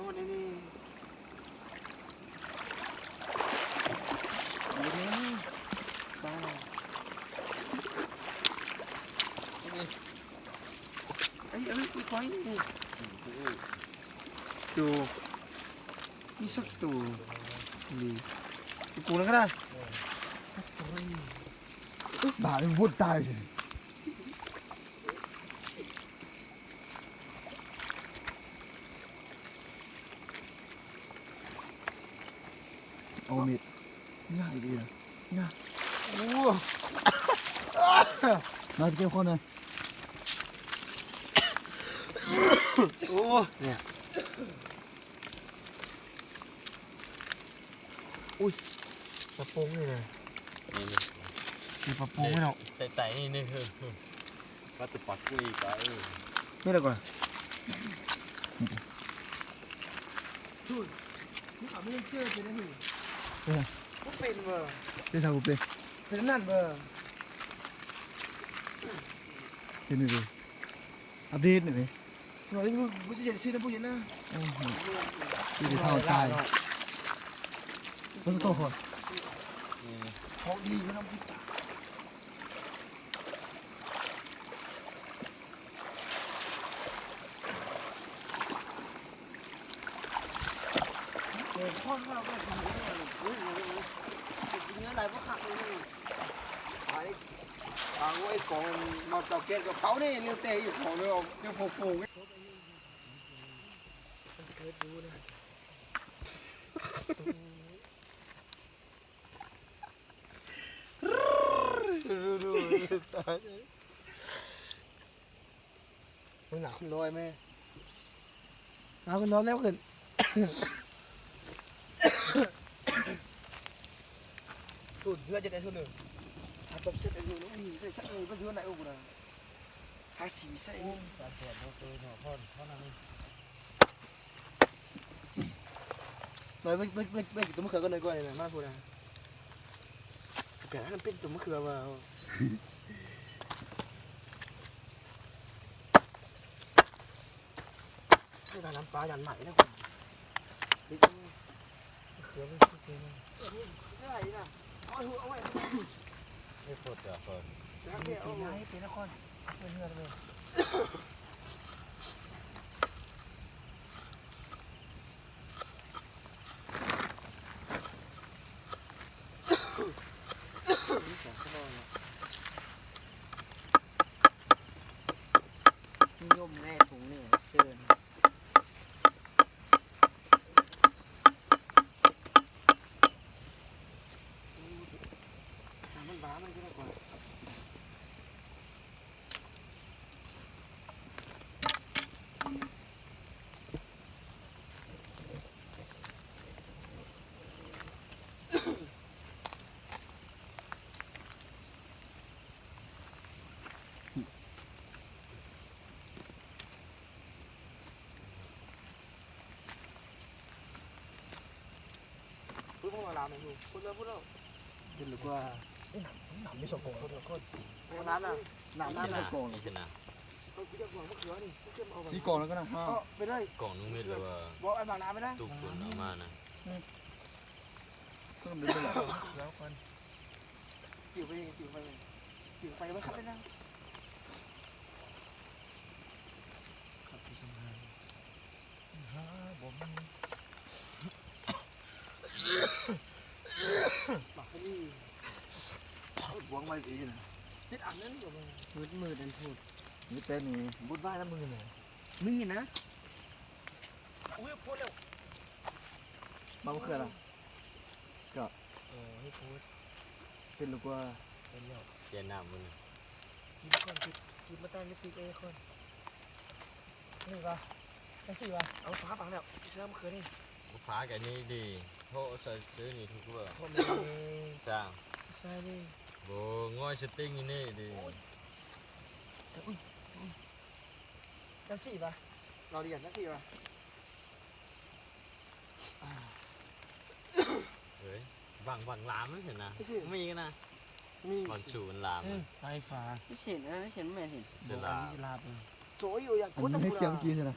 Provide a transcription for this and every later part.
ນີ້ ນີ້ ນີ້ ປາ ນີ້ ເອີຍ ເອີຍ ຂ້ອຍນີ້ ໂຕ ມີສັກໂຕນີ້ ກູນະກະດາ ບາດພຸດຕາຍ. ເອົາເມັດ ງ່າຍດີນະ ງ່າຍ ໂອ້ ມາເກັບຄົນນະ ໂອ້ ເນຍ. ອຸ້ຍ ປາໂປ່ງນີ້ນະ ນີ້ ນີ້ ມີປາໂປ່ງໄວ້ເນາະ ໄຕ່ໆ ນີ້ ນີ້ ເອີ ວ່າແຕ່ປາກຸ້ຍກະ ເອີ ນີ້ລະກວ່າ ເອີ ບໍ່ເປັນເວີ ເປັນຊາວບໍ່ເປັນ ເປັນນັ້ນເວີ ເປັນນີ້ເວີ ອັບເດດນີ້ເວີ. ໂອ້ໂຫ ບໍ່ຈະເຢັນຊິນະ ບໍ່ເຢັນນະ ໂອ້ໂຫ ຊິໄດ້ເຖົ້າຕາຍ ເບິ່ງໂຕຄົນ ຂອງດີຢູ່ນຳ ເອີ ເນື້ອຫຼາຍບໍ່ຄັກເລີຍ ໄປ ປາງໄວ້ກອງ ມາເຕົາແກ້ສກັບເຂົານີ້ ແນວແຕ່ອີກຂອງເນາະ ແນວໂຟໆ ມັນໜາວຂຶ້ນຮ້ອຍແມ່ ໜາວຂຶ້ນຮ້ອຍແລ້ວຂຶ້ນ ໂອ້ ເຮືອຈະໄດ້ເທົ່າເດີມ ຫາຕົບເຊັດໄດ້ຢູ່ ໂອ້ຍ ໃສ່ຊັກເລີຍ ເຮືອໄດ້ໂອ້ ທາສີໃສ່ ໂອ້ຍ ຕາແສບບໍ່ເຄີຍເນາະ ເທົ່ານັ້ນ ໜ້ອຍເບິ່ງ ເບິ່ງ ເບິ່ງ ເບິ່ງ ຕົວມະເຂືອກ່ອນໜ້ອຍກ່ອນນີ້ນະ ມາພຸ້ນນະ ແປນອັນນັ້ນເປັນຕົວມະເຂືອວ່າ ໃຊ້ການນຳປາຢ່າງໃໝ່ແລ້ວ ເປັນມະເຂືອເປັນ ເອີ ເປັນນະ ເອົາໄວ້ ເຮັດໂພດເຈົ້າກ່ອນ ເປັນນະຄອນ ເປັນເຮືອນເລີຍ. ນິຍົມແນ່ ຖົງນີ້ເຊີນ ມັນບາ ມັນຈະໄດ້ກວ່າ. ພຸ້ນ ພຸ້ນລາວແມ່ນຢູ່ ພຸ້ນແລ້ວ ພຸ້ນແລ້ວ ເປັນຫຼືກວ່າ ເອີ ນ້ຳ ນ້ຳມີສອງກອງ ພຸ້ນແລ້ວ ພຸ້ນ ນ້ຳນະ ນ້ຳ ນ້ຳມີສອງກອງ ສີ່ກອງແລ້ວກໍນະ ເອົາໄປເລີຍ ກອງໜຶ່ງເມັດ ຫຼືວ່າ ບໍ່ ອັນບາງນ້ຳໄປນະ ຕູ້ຝົນເອົາມານະ ອືມ ເພິ່ນເປັນແບບ ເອົາກ່ອນ ຕິວໄປ ຕິວໄປ ຕິວໄປ ມັນຂັບໄປນະ ຂັບໄປສຳພານ ຫາບໍ່ມີ ບັກນີ້ ບວງໄວ້ພີ້ນະ ຕິດອັນນັ້ນບໍ່ ມືດໆ ອັນພຸດ ມີແຕ່ນີ້ ບຸດບ້ານນະ ມືນະ ມີນະ ອຸ້ຍ ໂພດແລ້ວ ມາບໍ່ເຄືອລະ ກໍ ເອີ ເຮັດໂພດ ເປັນຫຼືກວ່າ ເປັນແລ້ວ ປ່ຽນນ້ຳມັນ ກິນກ່ອນ ກິນ ກິນມາຕັ້ງໃນປີກເອກ່ອນ ນີ້ວ່າ ຈັ່ງຊີ້ວ່າ ເອົາຟ້າບັງແລ້ວ ຊິເຊື່ອມາຄືນນີ້ ຟ້າກັນນີ້ດີ ໂທໃສ່ຊື້ນີ້ທຸກເມື່ອ ໂທແມ່ນນີ້ ຈ້າງ ໃສ່ນີ້ ໂບ ງ່ອຍສະຕິງນີ້ດີ ໂອ້ຍ ອຸ້ຍ ອຸ້ຍ ຈັ່ງຊີ້ວ່າ ລາວລຽນຈັ່ງຊີ້ວ່າ ເອີຍ ບັງ ບັງລາມມັນຫັ້ນນະ ມີນະ ມີ ບັງຊູມັນລາມ ອືມ ໄຟຟ້າ ມີເສັ້ນ ເອີ ມີເສັ້ນແມ່ນເຫັນ ເສັ້ນລາມ ໂຊຢູ່ຢ່າງ ອັນນີ້ໃຫ້ກຽມກິນນະ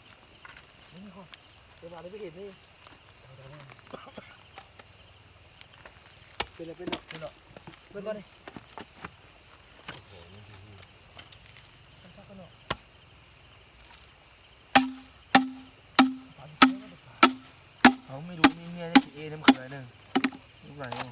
ນີ້ຂ້ອຍ ແຕ່ວ່າໄດ້ໄປເຫັນນີ້ ເປັນແລ້ວ ເປັນແລ້ວ ເປັນແລ້ວ ເບິ່ງກ່ອນນີ້ ເອົາ ມີລູກມີເມຍ ຊິເອນຳເຂົາໜຶ່ງ ລູກຫຼານເນາະ.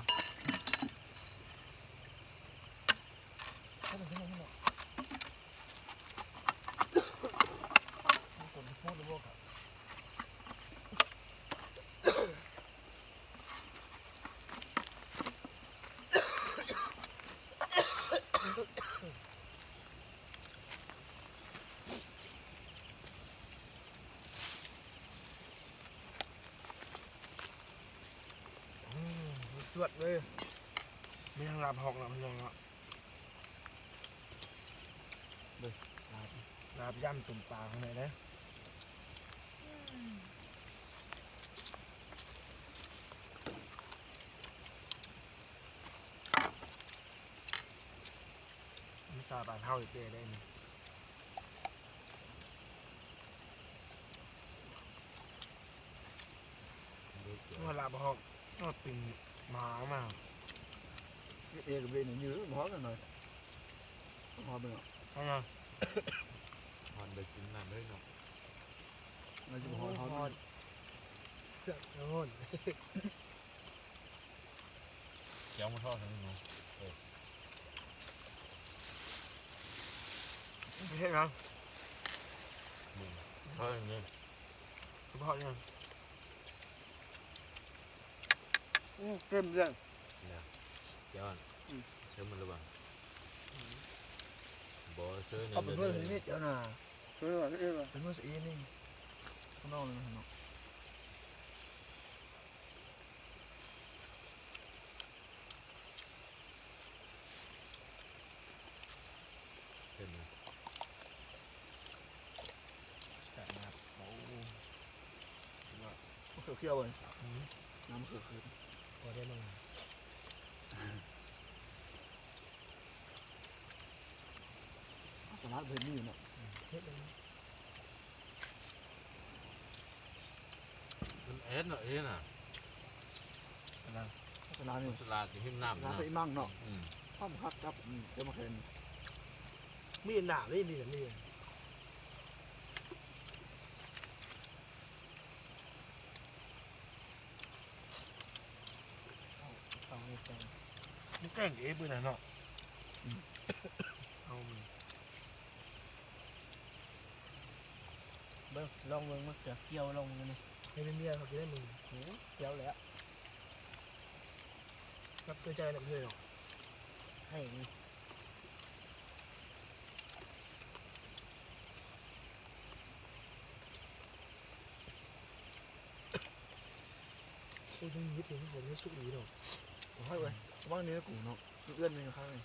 ອືມ ຈວດເລີຍ ມີທັງລາບຮອກ ລາບເຮືອງເນາະ ເບິ່ງ ລາບ ລາບຢຳຕົ້ມປາຂ້າງໃນເດ້. ມັນສາບານເຮົາແທ້ໆ ໄດ້ນີ້ ວ່າລາບຮອກ ເອົາປີ້ງໝາມາ ເອກະເບນຍືມຮອດໜ້ອຍ ຮອດໄປເນາະ ຮອດໄປກິນນ້ຳເລີຍເນາະ ມັນຊິບໍ່ຮອດ ຮອດ ຮອດ. ແຈ່ວມາທອດໃຫ້ເນາະ ເອີ ເຮັດຫຍັງ ທອດອັນນີ້ ທອດຫຍັງ ອືມ ເຕັມເລີຍ ນະ ແຈ່ວ ອືມ ເຊີມມັນລະຫວ່າງ ອືມ ບໍ່ ເຊີມ ເອົາເປັນເພື່ອນ ເຈົ້ານະ ເຊີມ ເອີ ເປັນເພື່ອນ ອີນີ້ ຂ້າງນອກເລີຍເນາະ. ເຫັນໄໝ? ແຊບມາກ ໂອ້ ສຸດຍອດ ມະເຂືອຂຽວເວີຍ ອືມ ນ້ຳມະເຂືອຂືນ ພໍໄດ້ເບິ່ງ ຕະຫຼາດເພິ່ນມີຢູ່ເນາະ ເຮັດເລີຍ ມັນແອດເນາະ ເອີນະ ອັນນັ້ນ ສະຫຼາດນີ້ ສະຫຼາດທີ່ຮິມນ້ຳ ສະຫຼາດ ນະ ໄປອີ່ໝັ່ງເນາະ ອືມ ຄວາມຄັກກັບ ອືມ ເຈົ້າມະແຄນ ມີໜ້າເລີຍ ມີແບບນີ້. ເອົາ ເອົາໃຫ້ແກງ ມັນແກງເອງເບິດນະເນາະ ອືມ ເອົາ ເບິ່ງ ລອງເບິ່ງ ມະເຂືອຂຽວ ລອງເບິ່ງນີ້ ໃຫ້ເມຍເຂົາກິນໄດ້ມື້ນີ້ ໂອ້ ຂຽວແລ້ວ ຈັບໃຈແລ້ວເລີຍເນາະ ໃຫ້ ໂອ້ຍ ຍັງຍິບຢູ່ ມັນບໍ່ໄດ້ສຸກດີດອກ ເອົາໃຫ້ເວີຍ ວາງນີ້ລະກູເນາະ ເອື້ອນນີ້ຂ້າງນີ້.